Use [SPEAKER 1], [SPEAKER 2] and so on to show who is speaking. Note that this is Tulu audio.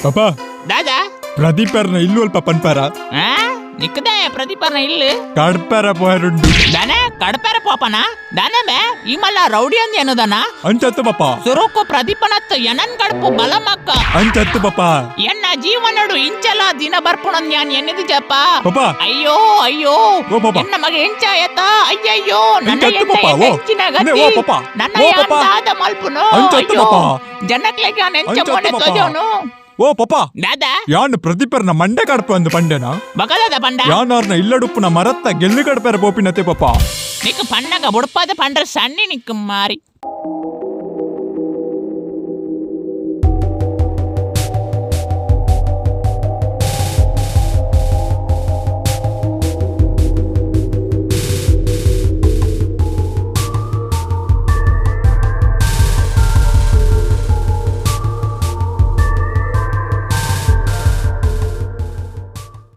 [SPEAKER 1] ಪಾಪ.
[SPEAKER 2] ದಾದಾ?
[SPEAKER 1] ಪ್ರದೀಪರ್ನ ಇಲ್ಲು ಅಲ್ಪ ಪನ್ಪಾರ?
[SPEAKER 2] ಆ ನಿಕ್ಕದೆ ಪ್ರದೀಪನ ಇಲ್ಲು.
[SPEAKER 1] ಕಡ್ಪರ ಪೋಯರುಂಡು.
[SPEAKER 2] ದನ ಕಡಪೆರ ಪೋಪನ ದನ ಬೇ ಈ ಮಲ್ಲ ರೌಡಿ ಅಂದ್ ಏನದನ?
[SPEAKER 1] ಅಂಚತ್ತು ಪಾಪ.
[SPEAKER 2] ಸುರುಕು ಪ್ರದೀಪನತ್ತು ಎನನ್ ಕಡ್ಪು ಬಲಮಕ್ಕ.
[SPEAKER 1] ಅಂಚತ್ತು ಪಾಪ.
[SPEAKER 2] ಎನ್ನ ಜೀವನಡು ಇಂಚಲ ದಿನ ಬರ್ಪುಣನ್ ಯಾನ್ ಎನ್ನಿದು ಜಪ್ಪ.
[SPEAKER 1] ಪಾಪ.
[SPEAKER 2] ಅಯ್ಯೋ ಅಯ್ಯೋ.
[SPEAKER 1] ಓ ಪಾಪ.
[SPEAKER 2] ಎನ್ನ ಮಗ ಎಂಚಾಯತ, ಅಯ್ಯಯ್ಯೋ ನನ್ನ
[SPEAKER 1] ಇಂಚತ್ತು
[SPEAKER 2] ಎನ್ನ
[SPEAKER 1] ಪಾಪ, ಓ.
[SPEAKER 2] ಹೆಚ್ಚಿನ
[SPEAKER 1] ನೆ,
[SPEAKER 2] ಗತಿ.
[SPEAKER 1] ಓ ಪಾಪ.
[SPEAKER 2] ನನ್ನ
[SPEAKER 1] ಓ
[SPEAKER 2] ಯಾನ್
[SPEAKER 1] ಪಾಪ.
[SPEAKER 2] ದಾದ ಮಲ್ಪುನು?
[SPEAKER 1] ಅಂಚತ್ತು
[SPEAKER 2] ಅಯ್ಯೋ
[SPEAKER 1] ಪಾಪ.
[SPEAKER 2] ಜನಕ್ಲೆಗ್ ಯಾನ್ ಎಂಚ
[SPEAKER 1] ಅಂಚತ್ತು
[SPEAKER 2] ಮೋನೆ
[SPEAKER 1] ಪಾಪ.
[SPEAKER 2] ತೋಜೋನು?
[SPEAKER 1] ಓ ಪಾಪ.
[SPEAKER 2] ದಾದಾ?
[SPEAKER 1] ಯಾನ್ ಪ್ರದೀಪರ್ನ ಮಂಡೆ ಕಡ್ಪ ಅಂದ್ ಪಂಡೆನಾ?
[SPEAKER 2] ಬಗಲದ ಪಂಡ.
[SPEAKER 1] ಯಾನಾರ್ನ ಇಲ್ಲಡುಪ್ಪುನ ಮರತ್ತ ಗೆಲ್ಲು ಕಡ್ಪೆರ ಪೋಪಿನತೆ ಪಾಪ.
[SPEAKER 2] ನಿಕ್ ಪಣ್ಣಗ ಬುಡ್ಪಾದ ಪಂಡ್ರ ಸಣ್ಣಿ ನಿಕ್ ಮಾರಿ.